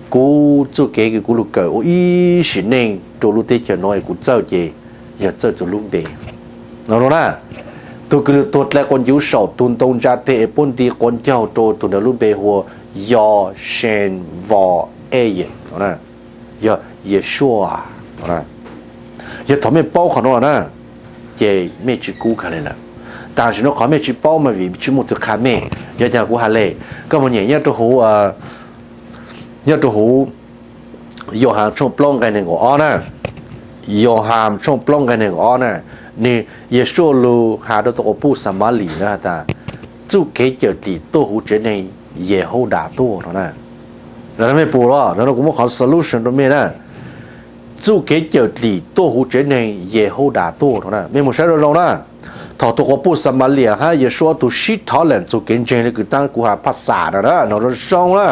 Kuv txuj kev kws kuv lug kawm ua ib sim neej rua lub teb chaws nuav kuv txawj ces yog txawj txug lub npe no na. Tug kws lug tuag dlai quas ncuv saum tug ntoo ntsa teg es puab nti quas ncaug rua tug ntawd lub npe hu ua Yoshen Vo Eye, yog Yeshua. Yog thaum mej paub qhov nuav na, ces mej tsi kub kag le lawm. Tam sim nuav qhov mej tsi paub mas vim tsi muaj tug qha mej. Yog caag kuv has le, koj moog nyem nyob rua huv, nyob rua huv Yauhas tshooj plaub nqe neeg nkaum ob na. Yauhas tshooj plaub nqe neeg nkaum ob na, nwg, Yeshua lug has rua tug quas puj Xamalis na has tas, txuj kev cawm dim tuaj huv tsev neeg Yehudas tuaj no na. Mej pum los no, kuv muab qhov solution rua mej na. Txuj kev cawm dim tuaj huv tsev neeg Yehudas tuaj no na. Mej moog saib zoo zoo na. Thaum tug quas puj Xamalis hab Yeshua ob tug sib thov lees txug kev ntseeg le kws taab kuv has phaj xam na, no zoo zoo na.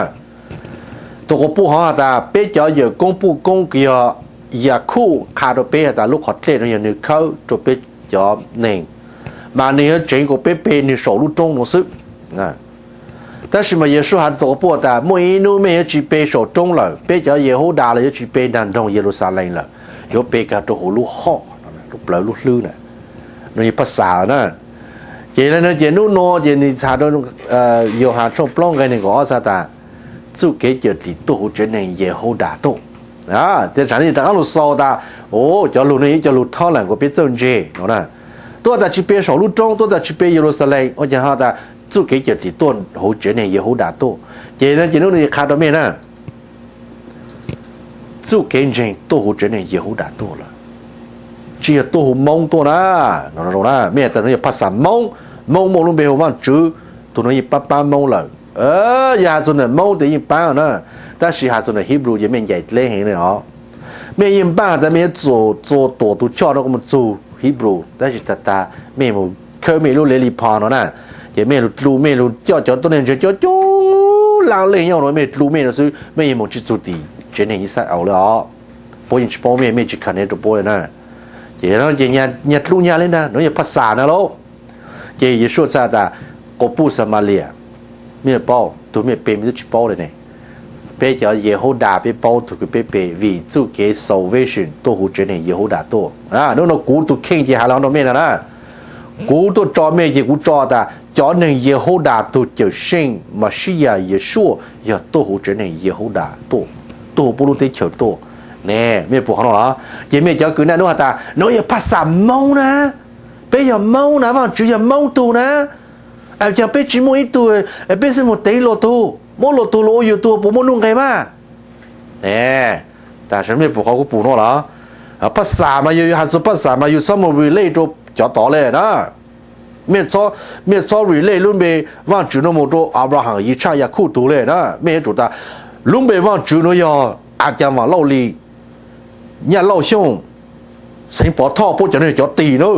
Tug quas puj hov has tas peb cov yawm koob puj koob kws yog Yakub qha rua peb has tas lub qhov dlej nuav yog nwg khawb rua peb cov neeg, mas nwg yuav tseev kuas peb pe nwg saum lub roob nuav xwb. Tab sis mas Yeshua has rua tug quas puj tas muaj ib nub mej yuav tsi pe saum roob lawm, peb cov Yehudas los yuav tsi pe nraag nroog Yeluxalees lawm, yuav pe kag rua huv lub hoj, lub plawv lub hlwb na. Nws yog phaj xam na. Ces le no ces nub nua ces nws has rua Yauhas tshooj plaub nqe neeg nkaum ob has tas, txuj kev cawm dim tuaj huv tsev neeg Yehudas tuaj. Tej zaum nej rov qaab lug xaus tas, o, cov lug no yog ib co lug thov lees kuas peb txawj ntse no na. Tuaj tas tsi pe saum lub roob, tuaj tas tsi pe Yeluxalees, ua caag has tas txuj kev cawm dim tuaj huv tsev neeg Yehudas tuaj. Ces no ces nub nua qha rua mej na, txuj kev ntseeg tuaj huv tsev neeg Yehudas tuaj lawm, tsi yog tuaj huv Moob tuaj na. No zoo na, mej has tas no yog phaj xam Moob, Moob muaj lub npe hu Vaajtswv, tug nuav yeej paab paab Moob lawm. Yog has txug ntawm Moob tes yeej paab na, tab sis has txug ntawm Hebrew ces mej ncaim dleb heev le os. Mej yeej npaaj has tas mej yuav txua tuam tug choj nuav kuas moog txug Hebrew, tab sis tag tag mej moog khawb mej lub lev li pho no na, ces mej lug dlu mej lug coj cov tuab neeg ntseeg coob coob laaj leej nyob nuav mej dlu mej nuav xwb, mej yeej moog tsi txug tim tsev neeg Yixalayees le os. Puab yeej tsi paub mej, mej tsi connect rua puab le na. Ces no ces nyag dlu nyag le na, nuav yog phaj xam na lauj. Ces Yeshua txhais tas, quas puj Xamalis, mej paub, tug mej pe mej twb tsi paub le ne. Peb cov Yehudas peb paub tug kws peb pe vim txuj kev salvation tuaj huv tsev neeg Yehudas tuaj. Nub nua kuv tug kheej ces has le rua mej no na. Kuv tuaj tso mej ces kuv tso tas cov neeg Yehudas tug Cawmseej Mexiyas Yeshua yog tuaj huv tsev neeg Yehudas tuaj, tuaj huv puab lub teb chaws tuaj. Ne, mej pum qhov no los? Ces mej cov kws naj nub has tas nuav yog phaj xam Moob na, peb yog Moob na, Vaajtswv yog Moob tug na, caag peb tsi muaj ib tug, peb xwb moog teev luag tug, muab luag tug lug ua yug tug puas muaj nuj nqes mas? Ne, tam sim mej pum qhov kuv pum no los? Phaj xam mas yug has txug phaj xam mas yug txhob moog relate rua cov tod le na. Mej txhob relate lub npe Vaajtswv nuav moog rua Abraham, Yitshaj, Yakuj tug le na. Mej yuav tsum tas lub npe Vaajtswv nuav yog A Caa Vaam Lauj Lis, Nyaj Lauj Xyooj, Xeev Pov Thoj, puab cov nwg cov tis na.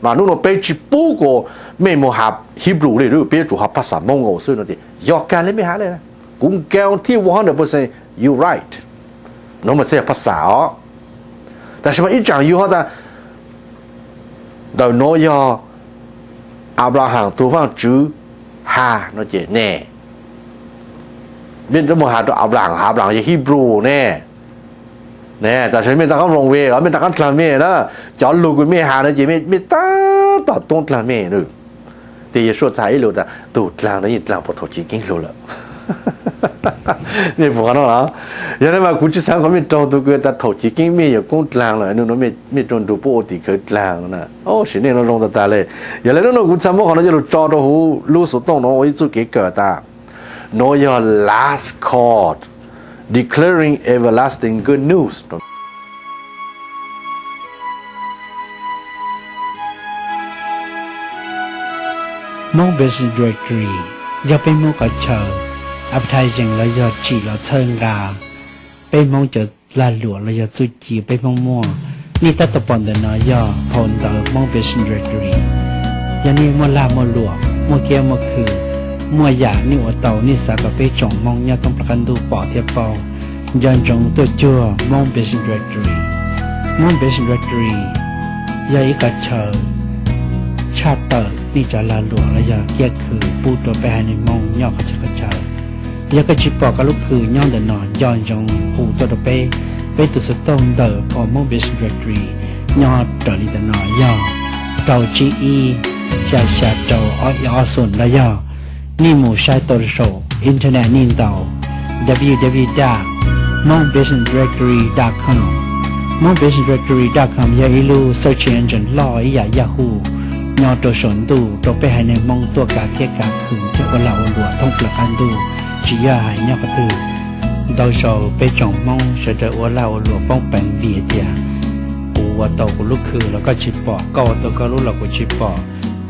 Mas nub nua peb tsi pub kuas mej moog has Hebrew le, peb yuav tsum has phaj xam Moob nkaus xwb no ces yog kag le mej has le. Kuv guarantee one hundred percent you right. Nuav mas txhaj yog phaj xam os. Tam sis mas ib tsaam yug has tas ntawm nuav yog Abraham tug Vaajtswv has no ces ne, mej moog has rua Abraham, Abraham yog Hebrew ne. Ne, tam sim mej rov qaab wrong way los mej rov qaab dlaag mej na. Cov lug kws mej has no ces mej tab tom toob dlaag mej. Tes Yeshua txhais ib lus tas tug dlaag no yeej dlaag puag thaum chiv keeb lug lawm. Mej pum qhov no los? Yog le mas kuv tsi xaav qhov mej raug tug kws tas thaum chiv keeb mej yuav koob dlaag lawm, nub nua mej rua nrug puab ua tim khawv dlaag na. Sim neej no zoo tag tag le. Yog le nub nua kuv txhaj muab qhov no coj lug tso rua huv lub xuv tooj no ua ib txuj kev kawm tas nuav yog last call, declaring everlasting good news. Hmoob Business Directory yog peb Hmoob qhov chaw advertising los yog tsim los txhawb nqa peb Hmoob cov lag luam los yog txuj ci peb Hmoob muaj. Nej tab tom pom ntawm no yog phau ntawv Hmoob Business Directory. Yog nej muaj lag muaj luam, muaj kiab muaj khw, muaj yam nej ua tau nej xav kom peb tsoom Hmoob nyob thoob plaws qab ntuj pom thiab paub, nco ntsoov tuaj cuag Hmoob Business Directory. Hmoob Business Directory yog ib qhov chaw tshaj tawm nej cov lag luam los yog kiab khw pub rua peb haiv neeg Hmoob nyob qhov txhia qhov chaw. Yog koj tsis pom koj lub khw nyob ntawm no, nco ntsoov hu tuaj rau peb. Peb tus xov tooj ntawm Hmoob Business Directory nyob raws li ntawm no yog rau tsib ib xya xya rau ob ib ob xoom los yog nej mus saib tau saum internet nej ntaus w w w dot hmong business directory dot com. Hmong Business Directory dot com yog ib lub search engine loj ib yam Yahoo nyob rau saum ntuj rau peb haiv neeg Hmoob tuaj kav thiab kav khw thiab ua lag ua luam thoob plaws qab ntuj, tsis yog hais nyob qhov twg. Ntau zaus peb tsoom Hmoob sawv daws ua lag ua luam poob peev vim tias kuv ua tau kuv lub khw los koj tsis pom, koj ua tau koj lub los kuv tsis pom.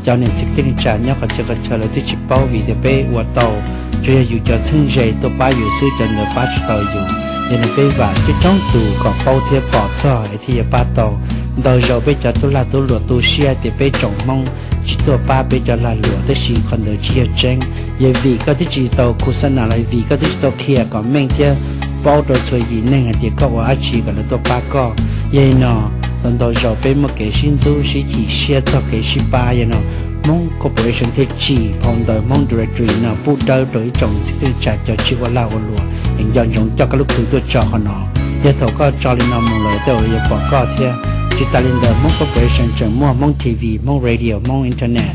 Cov niam txiv kwv tij neej tsa nyob qhov txhia qhov chaw lawv twb tsis paub vim tias peb ua tau, tsuas yog yus cov txheeb ze tuaj pab yus xwb, cov ntawd pab tsis tau yus. Yog li peb vam coob coob tus kom paub thiab pom txog es thiaj yuav pab tau. Ntau zaus peb cov tub lag tub luam tu siab tias peb tsoom Hmoob tsis tuaj pab peb cov lag luam, tab sis qhov ntawd tsis yog tseeb. Yog vim koj twb tsis tau khu xab nas los vim koj twb tsis tau qhia kom meej thiab paub rau txhua yim neeg hais tias koj ua dab tsi kom lawv tuaj pab koj. Yog li no, ntau ntau zaus peb muaj kev sib ntxub sib chim siab txog kev sib pab. Yog no, Hmoob Corporation thiaj tsim phau ntawv Hmoob Directory no pub dawb rau ib tsoom niam txiv kwv tij neej tsa cov tsis ua lag ua luam es nco ntsoov coj koj lub khw tuaj tso qhov no. Yog thaum koj tso li no mus lawm tej zaum yuav pom koj thiab. Tsis tas li ntawd, Hmoob Corporation tseem muaj Hmoob T V, Hmoob Radio, Hmoob Internet,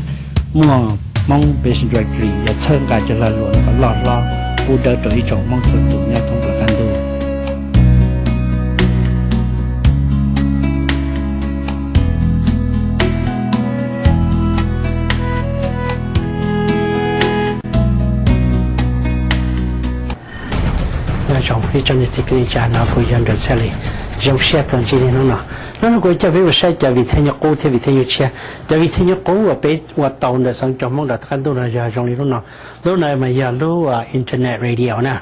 muaj Hmoob Business Directory, yog txhawb nqa cov lag luam no kom loj hlob, pub dawb rau ib tsoom Hmoob txhua tus nyob thoob plaws qab ntuj. Nyob zoo ib tsoom niam txiv kwv tij neej tsa, no kuv yog Nraug Txhiaj Lis. Zoo siab tau ntsib nej hnub no. Hnub no kuv coj peb mus saib cov vim thaj nyuj qub thiab vim thaj nyuj tshiab. Cov vim thaj nyuj qub uas peb ua tau ntawm Xov Tooj Cov Hmoob Nram Thaj Qab Ntuj no yog zoo li lub no. Lub no mas yog lub internet radio na,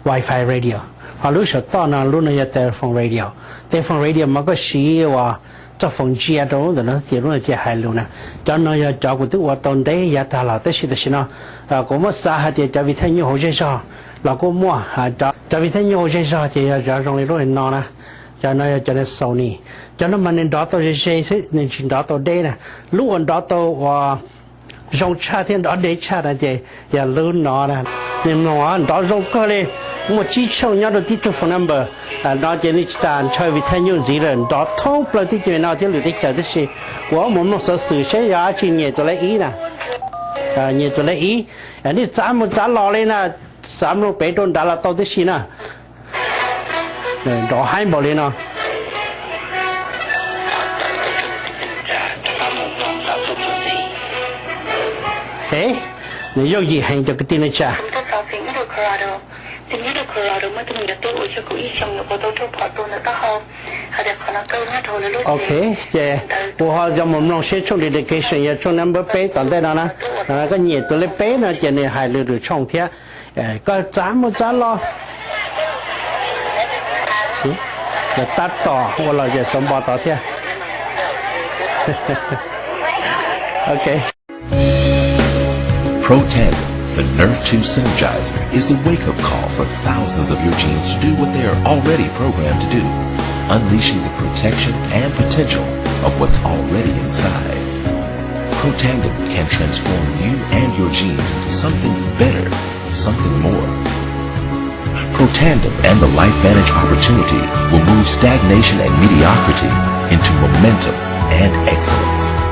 wifi radio. Ho lub saum toj no, lub no yog telephone radio. Telephone radio mas koj siv uas txoj foos ntsia rau ntawm no ces lub no ces hais lus na. Cov no yog cov kuv twb ua tau ntev yav tag los, tab sis tam sim no kuv muab xav hais tias cov vim thaj nyuj hauv zej zog los kuj muaj. Cov vim thaj nyuj hauv zej zog ces yog cov zoo li lub no na. Cov no yog cov Sony. Cov no mas nws nrov tau ze ze xwb, nws tsis nrov tau deb na. Lub uas nrov tau uas zoo tshaj thiab nrov deb tshaj no ces yog lub no na. Nws mloog nrov zoo kawg li, muaj tsib tshooj nyob rau tib tug phone number no ces nws tsis tas ntshaw vim thaj nyuj ntxiv lawm, nrov thoob plaws teb chaws no thiab lwm teb chaws. Tab sis kuv mus mloog xov xwm seb yog dab tsi nyiam tus lej ib na. Nyiam tus lej ib, nej txav mus txav los li na, xav mloog pem rau nrad los tau tib si na. Nrov haib npaum li no. Nws yooj yim heev cov kwv tij neej tsa. Ok, ces kuv ho yuav mus mloog seb tshooj dedication yog tshooj number peb tom ntej no na. Koj nyiam tus lej peb no ces nws hais lus rau tshooj thiab. Koj txav mus txav los, lawv tab tom ua lom zem xov npo tod thiab. Ok. Protandim, the nerve two synergizer, is the wake-up call for thousands of your genes to do what they are already programmed to do, unleashing the protection and potential of what's already inside. Protandim can transform you and your genes into something better, something more. Protandim and the LifeVantage opportunity will move stagnation and mediocrity into momentum and excellence.